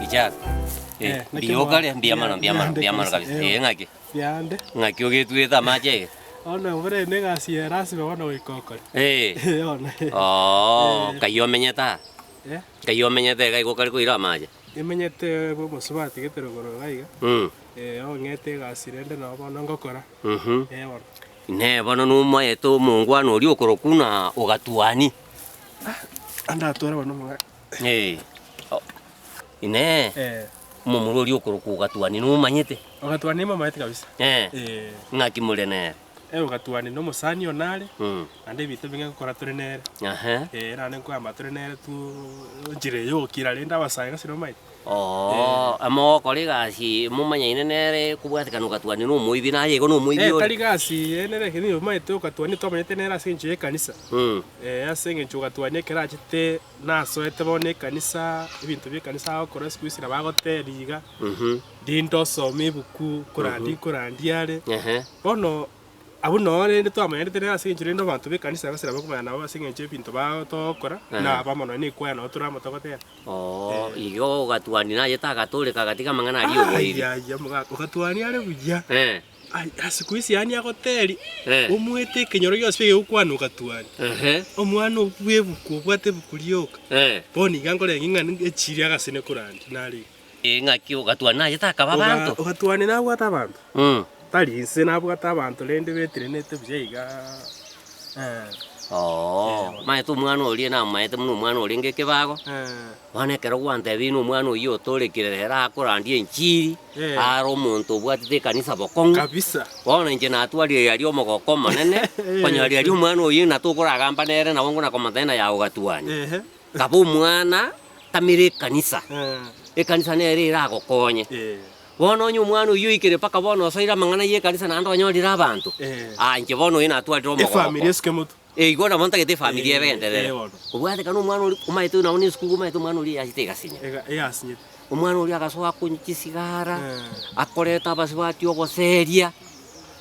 Vijana. Eh, Eh, naki mbuya okare, mbuya mono, mbuya mono, mbuya mbuya mono kabisa, kabisa. eh. Eh, ng'aki? Mbuya ande. Ng'aki ogetwete amache iga? Bono buna ere egasi eye lasima bono goika okore. Eh. Eh, bono. Oo, Eh. kai omenyete aa? Eh, Kai omenyete iga igo okare koira amache? nimenyete bwa omosubati gete rogoro iga iga, Mm. eh, ong'ete egasi rende nabo bono ngokora, Mhm. eh bono. Inee, bono nomoete omongwana oria okorokwa ng'a Ogatuani? Ande atware bono omogaka. Eh, o- Inee, Eh, omomura oria okorokwa Ogatuani nomomanyete? Ogatuani nimomanyete kabisa. Eh, Eh, ng'aki more nere? eh, Ogatuani na omosani one are, Mm. naende ebinto ebinge ngokora tore nere. Aha. Eh, naende nkogamba tore nere tu enchera eye yogokira rende abasae gose nomanyete. Oo, amo gokora egasi momanyaine nere kobwatekana Ogatuani na omoibi naye igo na omoibi Eh, ore. tari gasi eye nere lakini omanyete Ogatuani twamanyete nere ase eng'encho ya ekanisa. Mm. Eh, ase eng'encho Ogatuani ekero achete nasoete bono ekanisa, ebinto bia ekanisa agokora siku hizi nabo agotera iga, Mhm. rinde osome ebuku, nkorandia nkorandia are. Ehe. Bono abwo noo rende twamanyete rende ase eng'encho rende abanto ba ekanisa gose nabo okomanya nabo ase eng'encho ebinto ba togokora, na abamo nonye na ekwaya nabo tore amo togotera. Oo, igo ogatwani naye tagatoreka agatiga amang'ana aria oboibi. Ayaya omogaka, ogatwani are buya. Eh. Ai, siku hizi yaani agoteria, Eh. omwete ekenyoro gionsi egegokwana ogatwani. Ehe. Omwana obwo ebuku obwate ebuku rioka. Eh. Bono iga nkorenge ng'a echiri agasene korandia nare iga. Eh, ng'aki ogatwani naye takaba abanto. Ogatwani nabwate abanto. Mm. Tari inse nabwate abanto rende betirenete buya iga eh. Oo, omanyete omwana oria namomaete buna omwana orenge ekebago. Eh. Bono ekero gwantebirie na omwana oyio otorekire rero akorandia enchiri, Eh. are omonto obwatete ekanisa bokong'u. Kabisa. Bono inche natwarire riaria omogoko omonene, konyora riaria omwana oyio na tokoragamba nere nabo ngona komotebia ng'a yaye ogatwania. Ehe. Kaba omwana tamere ekanisa, Eh. ekanisa nere eragokonye. Eh. Bono onye omwana oyio oikire mpaka bono osoire amang'ana y'ekanisa naende onyorire abanto, Eh. ah inche bono oyio natwarire omogoko. Efamiri esuke motwe. Eh, igo nabo ntagete efamiri Eh, egenderere. eh, bono. Kobwatekana omwana oria, omanyete oyo nabo na esukuru omanyete omwana oria eyachete egasinya. Ega eyasinyete. Omwana oria agasoa akonywa chisigara, Eh. akoreta abasubati ogoseria,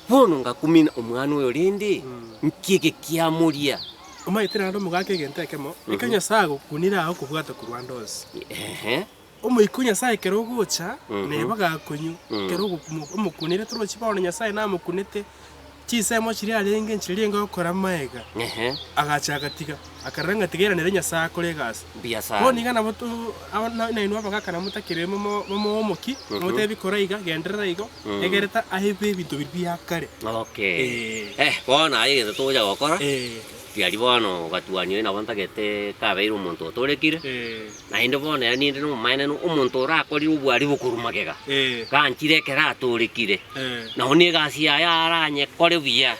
bono ngakumina omwana oyo rende, nki eke kiamoria? Omanyete naende omogaka egento ekemo, ekero Nyasae agokunire agokobwata korwa ande onsi. Ehe. Omoika o Nyasae ekero ogocha, Mhm. neba gakonywa, Mm. ekero ogokumo- omokunire torochi bono Nyasae namokunete, chinsemo chiria arenge nchiria arenge gokora magega, Ehe. agacha agatiga, akarora ng'a tiga eranere Nyasae akore egasi. Mbuya Bono sana. iga nabo to aba na nainwe abagaka namotakire momo momoe omokia, Mhm. momotebi kora iga, genderera igo, Mm. egere ta aebe ebinto biria bia kare. Okay. Eh. Eh, bono aye egento togocha gokora, Eh. riaria bono ogatwania oyo nabo ntagete kabeire omonto otorekire. Eh. Naende bono ere ninde nomomaenenu, omonto orakorire obwaribu korwa magega, ganchire ekero atorekire, nao negasi yaye aranyekore buya,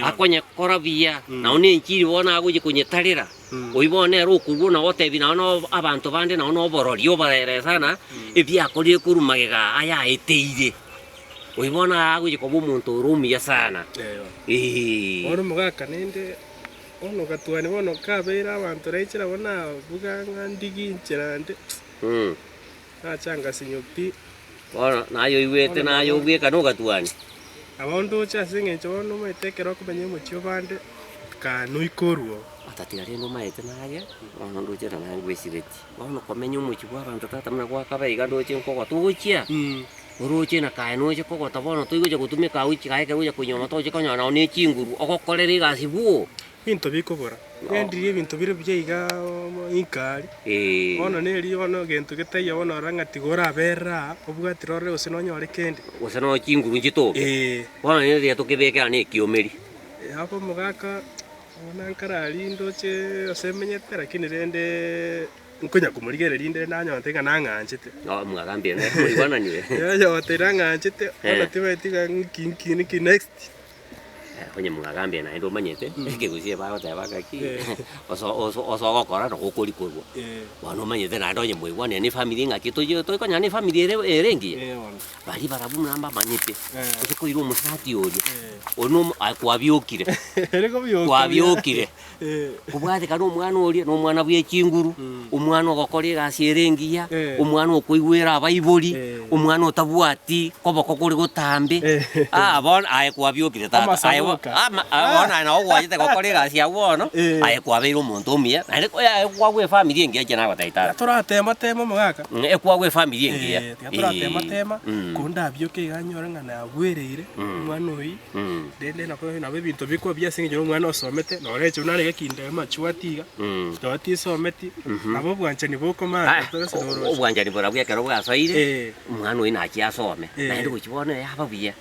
akonyekora buya, nao nenchiri bono agochia konyetarera, oyio bono nere okorua na gotebia nao no abanto bande nao noborori obaeresa ng'a ebiakorire korwa magega aya aeteire. Oyio bono agochia koba omonto ore omuya sana, eeh. Bono omogaka naende. Bono gatwani bono kabeire abanto raiche nabo nabuga ng'a ndigi inchera nde, nacha ngasinywa pi. Bono naye oigwete Bono naye nabo obweka na ogatwani. Nabo ndoche ase eng'encho bono omanyete ekero okomenya omochie obande, kaa noike orwo. Otatiga rende omaete naye, bono ndoche na naye ngwesibeti. Bono komenya omochie bwa abanto tata buna gwakaba iga ndoche nkogota ogochia. Oroche na kaye noche kogota bono toigocha gotumeka agwo chikaye ekero ogocha konywa toche konyora nonye ne chinguru ogokorera egasi bwoo. Ebinto bikobora, ngendirie ebinto bire buya iga inka aria, Eeh. bono neri bono gento getaiyo bono orore ng'a tiga oraberere aa, obwatire orore gose nonyore kende. Gose nonya chinguru nchitoke. Eeh. Bono rende riria tokebekera na ekiomeri. Abwo omogaka, bono nkare aria ndoche ase emenyete lakini rende. Nkonya komorigereria rinde nanyonte ng'a nang'anchete. Oh, mwagambire nere mwaigwananire. Nanyonte nang'anchete, bono Eh. timaeti ng'a nki nki nki next. Eh, onye mwagambire naende omanyete, ekegusii bagoteba ng'aki, Eh. oso oso ase ogokora nabo okorikorwa. Eh. Bono omanyete naende onye mwaigwanire na efamiri ng'aki toyio toikonyora na efamiri ere ere engiya. Eh bono. Baria barabwo buna mbamanyete, Eh. gose koira omosubati oria, Eh. oria nomo aye kwabiokire, Ere kobioka buya. kwabiokire. Eh. Kobwatekana omwana oria nomwana bwe chinguru, omwana ogokora egasi ere engiya, Eh. omwana okoigwera abaibori, Eh. omwana otabwati koboko kore gotambe, Eh. ah bono aye kwabiokire tata, Amasabo aye bono. Ogoka. Ama bono aye nabo gwachete gokora egasi yago bono, aye kwabeire omonto omuya, naende aye kwagwa efamiri engiya inche nagotebia tata. Toratema tema omogaka. Ekwagwa efamiri engiya. Tiga toratema tema, ko ndabioke iga nyore ng'a nagwereire omwana oyio, rende nabo nabo ebinto bikoba buya ase eng'encho na omwana osomete, nore inche buna arenge kinde machuati iga, nonye tisometi, nabo obwanchani bokomanya ase noroche. Obwanchani borabwo ekero bwasoire, omwana oyio nachie asome, naende gochia bono yaba buya.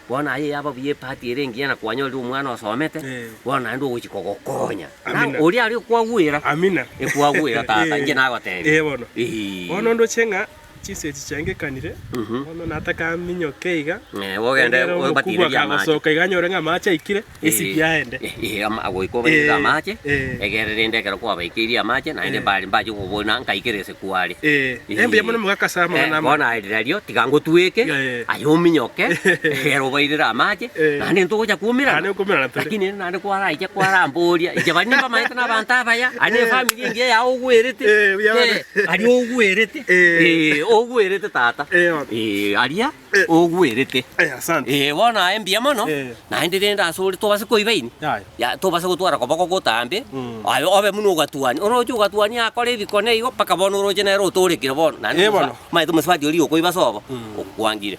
Bono aye yaba buya epati ere engiya na kwanyorire omwana osomete, bono naende ogochia kogokonya. Na Amina. oria aria okwagwera, Amina. ekwagwera tata, Eh. inche nagotebia. Eh, bono. Eeh. Bono ndoche ng'a chinsa echi chiangekanire, Mhm. bono nataka aminyoke iga, Eh, ogende egere omokubwa obatirerie amache. kagosoka iga anyore ng'a amache aikire, esibie aende. Eh, eh, ama- goika obairere Eh, amache, eh. egere rende ekero kwabaikeirie amache, naende Eh. mbare mbache kobona nkaikera ase kware. Eh, Eh. mbuya mono mogaka ase amang'ana Eh, amaya. bono aye rirorio tiga ngotweke, Eh. aye ominyoke, egere obairere amache, Eh. naende ntogocha koumerana. Naende nkoumerana tore. Lakini ere naende kwaraiche kwaramboria, inche baria nimbamaete na abanto abaya, aye na Eh. efamiri engiya yago ogwerete, Eh, buya mono. eh, aria ogwerete, Eh. eh, ogwerete tata, Eh, bono. eh, aria Eh. ogwerete. Eh, asante. Eh, bono aye mbuya mono, Eh. naende rende ase ore tobase koibaini, Yaya. ya tobase gotwara koboko gotambe, Mm. aye obe buna ogatuani, oroche ogatuani akore ebikone igo mpaka bono oroche nere otorekire bono, naende Eh, omosa bono. omanyete omosubati oria okoiba sobo, Mm. okwangire.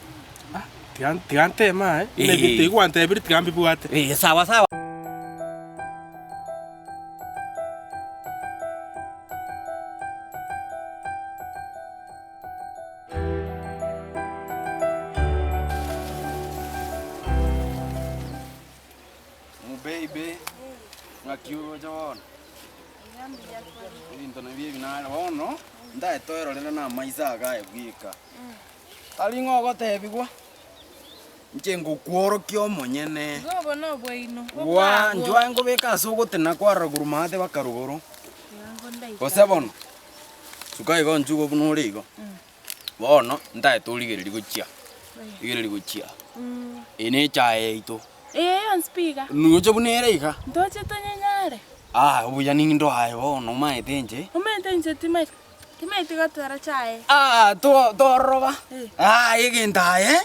Ah, tiga tiga nteme aye, buna Eh. ebinto ebi gwantebirie tiga mbibwate. Eh, sawa sawa. Omobeibe, ng'aki oroche bono? Ebinto nabio ebi nare bono, ntaete toerorere na amaiso aya aye bweka. Tari ng'a ogotebigwa, inche ngokworokia omonyene. Igo obo nobwaino, Gwa, bobwabo. inchuo aye nkobeka ase ogotena kwarora korwa maate baka rogoro. Iga ngondaika. Gose bono, suka igo inchuo igo buna ore igo. Bono ntaete origereria gochia, rigereria gochia, eye ne echae yaito. Eye yonsi pi iga. Noche buna ere iga. Ntoche tonyenyare. Ah, obuya nindo aye bono omaete inche. Omaete inche timaeti, timaeti gotwara chae. Ah, to tororoba, Eh. ah egento aye,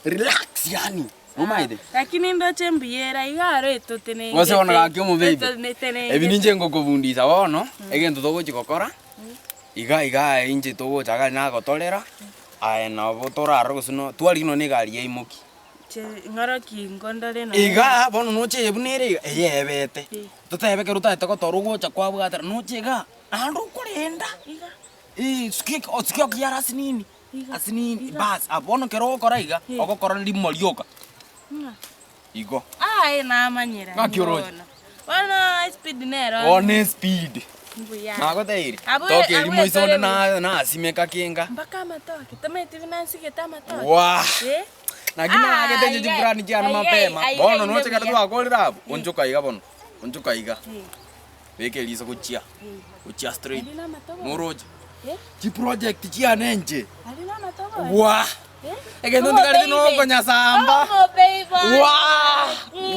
relax yaani, omaete. Lakini ndoche mbuya ere iga aro etotenengete. Gose bono gaki omobeibe, Etotenengete. ebi ninche ngokobundisa bono, egento togochi gokora. Iga iga aye inche togocha iga nagotorera, aye nabo torarore gose no twarigia nonye na egari yaimoki. Inche ng'oroki nkondore nonye. Igaa bono noche eye buna ere iga, eye ebete, Eh. totebe ekero otagete gotora ogocha kwabwatera noche igaa, naende okorenda, Iga. eh sukia osukia okiara asinini, Iga. asinini Iga. baas abwo bono ekero ogokora iga, Eh. ogokora rimo rioka. Ng'a. Igo. Aye namanyera Ng'aki oroche? bono. Bono espeed nero. Bono espeed. Mbuya. Nagotebirie, Abwo- toka abwo erimo iso onde etore na nasimeka kinga. Mpaka amatoke. Tomaeti buna nsigete amatoke. Waa. Eh? Naki naagete inche Ah, chifurani chiane aiga- mapema. aiga Bono inde noche kare buya. twakorire abwo, onchoka iga bono, onchoka iga. Eh. Beka eriso gochia, gochia straight. Ari namatobe. Noroche? Eh? Chiproject chiane inche. Ari namatobe. Waa. Egento ntigareti nokonyasamba. Waa!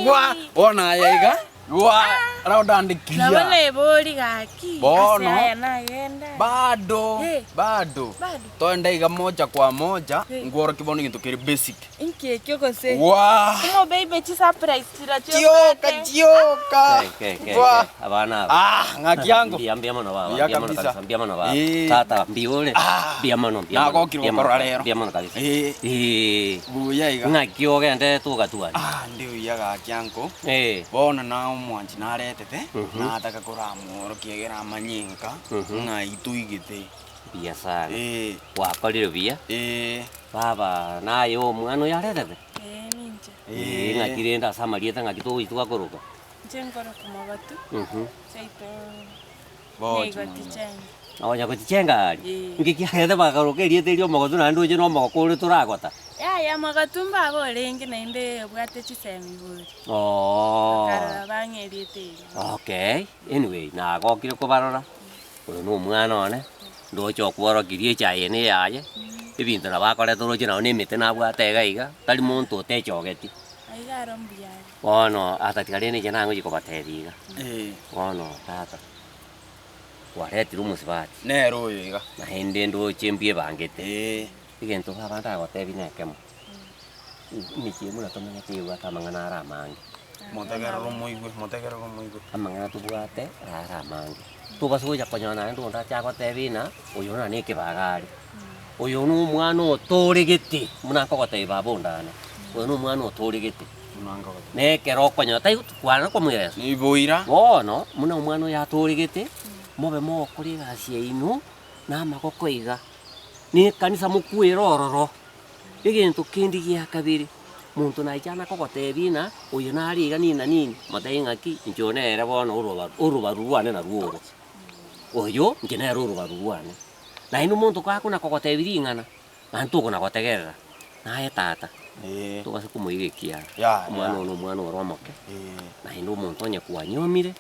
Waa! Bono aye iga, waa! Round and Nabo clear. nebori gaki. Bono. Ase aya nagenda. Bado, Eh. bado. Bado. Toende iga moja kwa moja, Eh. nkworokie bono egento kere basic. Inki ekio gose? Waa! Omobeibe chisurprise chirochio Chioka, obwate. chioka. Ke, ke, ke, Waa! ke, abana aba. Ah, ng'aki ango. Mbuya mbuya mono baba, Mbuya mbuya mono kabisa. kabisa, mbuya mono baba. Eh. Tata, mbuya ore. Ah. Mbuya mono, mbuya mono. Nagokire mbuya mono, gokorora rero. Mbuya mono kabisa. Eh. Eh. Buya iga. Ng'aki ogenderete ogatwara? Ah, ndi buya gaki ango. Eh. Bono na omwanchi naretete, Mhm. nataka koramworokia egere amanye nka, Mhm. ng'ai toigete. Mbuya sana. Eh. Gwakorire buya. Eh. Baba, naye omwana oyo aretete? Ee, ninche. Eh, ng'aki rende ase amarieta ng'aki togochi twakoroka? Inche nkoroka Mogatu, Mhm. seito Bochi nigo mono. tichenga. Onya gochichenga aria? Ee. Inki kiagete bakaroka erieta eria omogotu naende oche na omogoko ore toragota? Yaya mogotu mbaba orenge naende obwate chisemi bori. Ooh. Bakarora bang'a erieta erio. Okay, anyway, nagokire kobarora, oyo na omwana one, ndoche okworokirie echae eye na eyaye, ebinto nabo akorete oroche nabo na emete nabwate iga iga, tari monto otechogeti. Aiga aro mbuya are. Bono atatiga rende inche nang'ochia kobatebia iga, Eh. bono tata, kwaretire omosubati, Nere oyo iga. naende ndoche mbiebangete, Eh. egento baba ndagotebie nekemo, emechie buna tomenyete ebwate amang'ana are amange. Motegerere omoigwe, motegerere omoigwe. Amang'ana tobwate rare amange, tobasa gocha konyora naende onde ache agotebie ng'a oyo nane ekebago are, oyo na omwana otoregete buna nkogotebia baba onde ane, oyo na omwana otoregete, na ekero okonyora tai kwana komoeresa. Niboira. Bono, buna omwana oyo atoregete, mobe mogokora egasi yaino na amagoko iga, na ekanisa mokwere ororo. Egento kende gia kabere, monto naiche ana kogotebia ng'a oyo nare iga nini na nini, motebie ng'aki inche oyo nere bono orobaru orobaru rwane narwo oro, oyo inche nere orobaru rwane. Naende omonto gakona kogotebia ring'ana, naende tokona gotegerera, naye tata, tobasa komoira ekiara, omwana oyo na omwana ore omoke, naende omonto onye kwanyomire.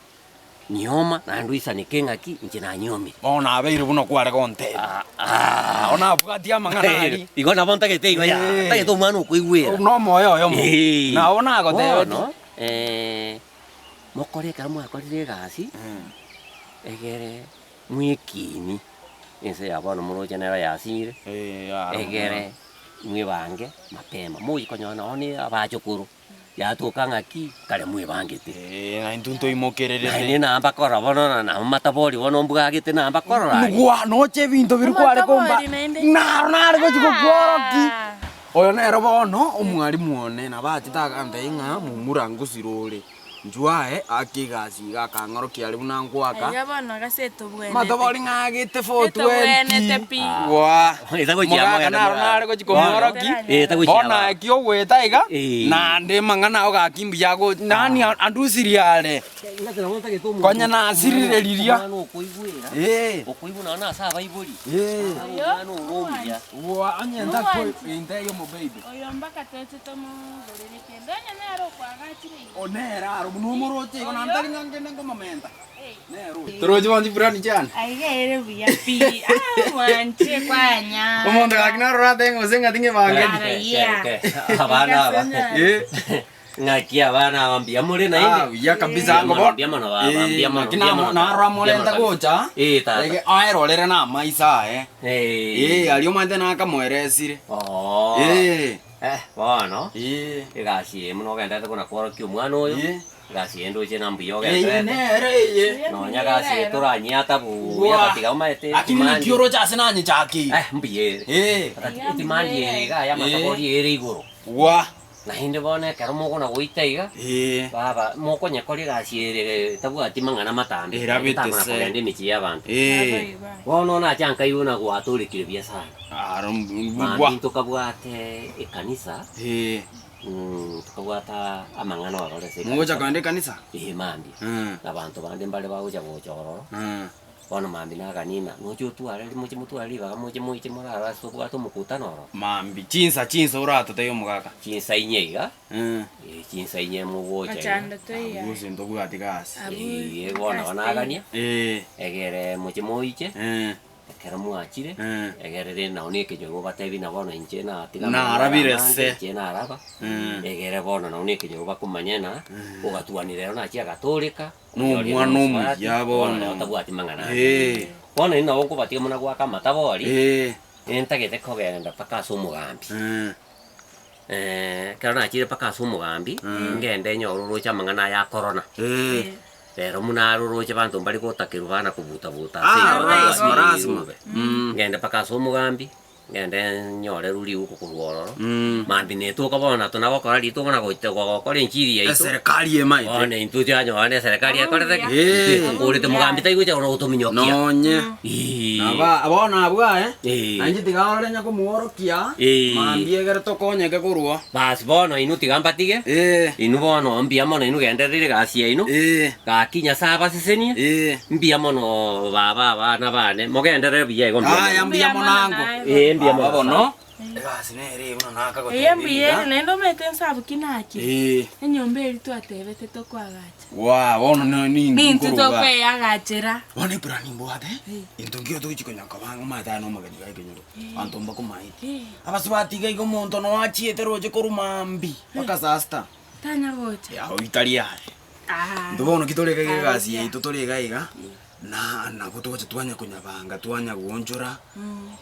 Nyoma, naende oisaneke ng'aki inche nanyomire. Bono nabeire buna kware gontebia. Bono nabwatie amang'ana aria. Igo nabo ntagete igo yaya, ntagete omwana okoigwera. Nomoyo oyomo. Nabo nagotebetie. Bono mokore ekero mwakorire egasi, egere mwekiini ense ya bono moroche nero yasire, egere mwebange mapema, mogochia konyora nonye na abachokoro. Yatoka ng'aki kare mwebangete. Ee, na intwe ntoimokererete. Naende namba korora bono na nabo matabori bono mbwagete namba korora aria. Gwa noche ebinto biria kware komba Amatabori naende. naro nare gochi gokworoki. Ah. Oyo nere bono omwalimu one nabo achete agantebia ng'a momura ngosira ore. Inchuo aye ake egasi iga akang'orokia aria buna nkoaka. Aiga bono gase etobwenerete. Matobori ng'agete 420. Etobwenerete pi. Gwa. Eta gochia Mogaka mogende naro morare. nare gochi komworoki. Eta gochia Bono abana. aye ki ogoeta iga, Eh. naende amang'ana ao gaki mbuya ago nani andusirie are. Konya nasirire riria. Omwana okoigwera, Eh. okoigwa nonya na ase abaibori, Eh. omwana ore omuya. Gwa onye ntako intebie omobeibe. Oyo mpaka toche tomogorere kende onye nere okoagachire iga. O nere aro buna omoroche igo naende tari ng'a ngende nkomomenta. Nere oyo. Torochi bonsi fulani chiane. Aiga ere buya pi. Ah, mwanche kwanya. Omonto gaki narora atebe ng'a gose ng'a ting'ebangeti. Ara, yeah. Abana aba. Eh. Ng'aki abana aba mbuya more naende? Ah, buya kabisa Mbuya ango mono, bo. mbuya mono baba, Eh, mbuya mono, naki mbuya namo- mono, narora mbuya morente mono kabisa. gocha. Eh, tata. Ege aerorere na amaiso aye. Eh. Eh, aria omanyete nakamoeresire. Oo. Eh. Eh, bono, Eh. egasi eye buna ogenderete kona kworokia omwana oyo, Eh. egasi eye ndoche na mbuya Eye ogenderete. nere eye. Nonya gasi eye toranyiata buya Gwa. gatiga omanyete Lakini naki etimandi. oroche ase nanyechakeire. Eh, mbuya ere. Eh. Gati etimandi eye iga aya amatobori ere igoro. Gwa. Naende bono ekero mogona goita iga, Ee. baba mokonyekora egasi ere etabwati mang'ana matambe, Erabete etakona se. kogenda emechie y'abanto. Ee. Bono nache nkaigwa buna gwatorekire buya sana. Aro Mambia gwa. ntokabwate ekanisa, Ee. tokabwata amang'ana ororo ase Mogocha ekanisa. kogenda ekanisa? Ee mambia. Abanto bande mbare bagocha gocha ororo. Bono mambia naganina, noche otware moche motware ribaga moche moiche morare ase obwate omokutano oro. Mambia, chinsa chinsa oratotebie omogaka. Chinsa inye iga, eh, chinsa inye mogocha iga. Machando toiyo. Abwo gose ntobwati gasi. Abwo Eeh, bono gasi nagania, Eh. egere moche moiche, Eh. ekero mwachire, Eh. egere rende nabo na ekenyoro obatebie na bono inche natiga Narabire amang'ana amange, se. inche naraba, Eh. egere bono nabo na ekenyoro bakomanya ng'a, ogatwanire ero nachia agatoreka. Nomwana omuya bono. Otabwati mang'ana ande. Ee. Bono inwe nabo nkobatiga buna goaka amatabori, Ee. nintagete kogenda mpaka ase omogambi. Ee. Ekero nachire mpaka ase omogambi, ngende nyore oroche amang'ana aya a corona. Ee. Rero buna aroroche abanto mbare gotakerwa bana kobuta buta ase Ah, igo rasima, batabwati rasima. rirube. Ngende mpaka ase omogambi. Ngende nyore ruriuko korwa ororo, Mm. mambia netoka bono na tonagokora rituko na gocha gokora enchiri yaito. Eserekari emaete. Bono intwe twanyora na eserekari ekorete ki? Eh. Intwe etokorete mogambi taigocha konya gotominyokia. Nonye. Eeh. Naba bono abwo aye, Eh. nainche tiga orore onye komworokia, Eh. mambia egere tokonyeke korwa. Basi bono inwe tiga mbatige, Eh. inwe bono mbuya mono inwe genderera egasi yaino, Eh. gaki Nyasae abasesenie. Eh. Mbuya mono baba abana bane, mogenderere buya igo mbuya Aya mono. mbuya mono ango. Ee mbuya mono Baba bono sana. egasi nere buna nakagotebia Eye mbuya ere iga. naende omanyete nsabuki naki? Ee. Enyomba eria twatebete tokoagacha. Waa bono no nintwe Nintwe nkoroga. tokoeagachera. Bono eplan mbwate, intwe nkiyo togochi konya koba ang'e omanyete aye na omogeni iga ekenyoro, abanto mbakomaeti. Abasubati iga iga omonto noo achiete roche korwa maambia mpaka saa sita. Tanya gocha. Yago itari are. Intwe bono ki tore iga egasi yaito tore iga iga, Na nabo togocha twanya konyabanga twanya goonchora,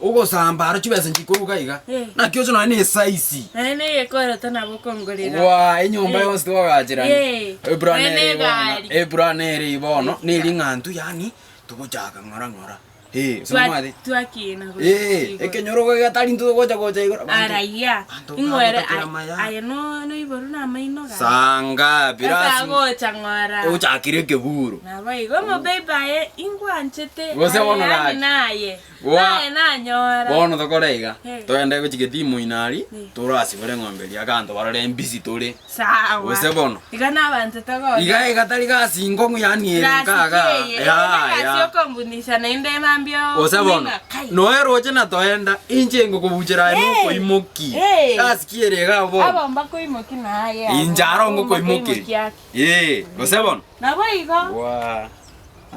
ogosamba aro chibesa nchikoruga iga, Eh. naki oche nonya na esaisi. Naende na egekoroto nabo okongorera. Waa, enyomba Eh. yonsi twagachirani. Eh. Epura Naende nere bono, egari. epura nere bono, neri ng'a intwe yaani togochaka ng'ora ng'ora. Eh, ase Twa- omwate. Twakina gochia Eh, igoro. ekenyoro getari intwe togocha gocha igoro. Abanto- Araiya, abanto ing'were bagotakera amaya. aye no noiboru na amaino gaki. Saa ngapi Ase rasmi agocha ng'ora. ochakire ekeburo. Nabo igo omobaby aye ingwanchete. Gose aye bono yaani gaki. naye. Wa- Naye nanyora. Bono tokore iga, Eh. togende gochia getimu ime aria, Eh. torasibore eng'ombe eria aganto barore embisi tore. Sawa. Gose bono. Iga nabanto togocha. Iga iga tari gasi nkong'u yaani ere Gasi nkaga. ki eye? Ya, Eye negasi ya. okombundisha naende mambia Gose bono, ng'a kai. noe roche na toenda, inche ngokobuchera aye Eh. nokoimoki. Eh. Gasi ki ere iga bono? Abo mbakoimoki naye abo. Inche aro Abo ngokoimokeria. mbakoimoki ake. Eh, gose bono? Nabo igo. Waa,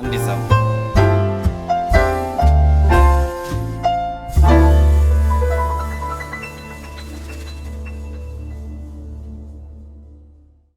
andi sawa.